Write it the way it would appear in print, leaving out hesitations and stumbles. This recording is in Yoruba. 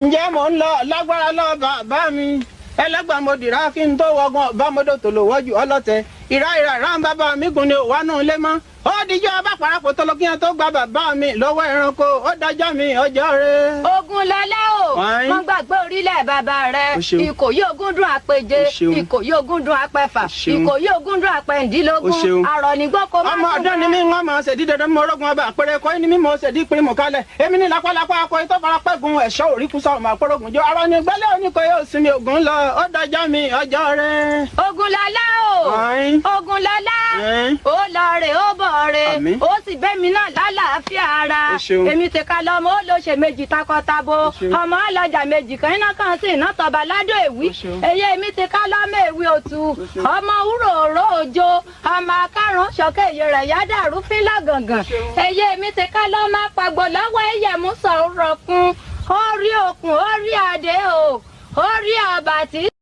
Ǹjẹ́ mò ń lọ lágbára lọ bàbá mi ẹlẹ́gbàmọdìrá kí n tó wọgbọ́n bámọdò tó lò wọ́jú ọlọ́tẹ ìrà ìrà rà ń bàbá mi gùn ni òwánú lé mọ́ ó dijọ́ abáparapọ̀ tó lọ kí n tó gba bàbá mi lọ́wọ́ ẹranko ó dájọ́ mi ọjọ́ rẹ̀. Ogun lọlá o. Wáyé. Wọn gbàgbé orílẹ̀ bàbá rẹ. O ṣeun. Ìkòyí ogúndùn àpèje. O ṣeun. Ìkòyí ogúndùn àpẹfà. O ṣeun. Ìkòyí ogúndùn àpẹǹdínlógún. O ṣeun. Àrọ̀nìgbọ́kọ má Ọmọ tún ọdún ni mí wọn máa ṣèdí dandan mọ orógun ọba àpẹẹrẹ kọ́ ni mí mọ ṣèdí pírímù kalẹ̀ èmi ní lápálápá akọ tó fara pẹ́gun ẹ̀ṣọ́ òríkùsọ ọmọ àpọ́rọ̀gùn jọ ara ní gbẹ́lẹ́ oníkọ yóò sinmi ògùn lọ ó dájọ́ mi ọjọ́ rẹ̀. Ogun lọlá o. Wáyé. Ogun lọlá. Ẹ́n. Ó lọ rè, ó bọ̀ rè. Àmín. Ó sì bẹ́mi náà lálàáfíà ara. O ṣeun. Èmi ti ká lọ́mọ ó lọ ṣe méjì takọtabo. O ṣeun. Ọmọ ọlọ́jà méjì kan iná kan sí iná tọba ládò èwí. O ṣeun. Èyí èmi ti ká lọ́mọ èwí òtù. O ṣeun. Ọmọ wúrò òró òjò ọmọ akárùn ṣọkẹ́ èyí rẹ̀ yádàrú fílà gàngàn. Èyí èmi ti ká lọ́mọ apàgbọ̀ lọ́wọ́ ẹ̀yẹ̀mú sọ̀rọ̀ kun ó rí òkun ó rí adé o ó rí àbàtì.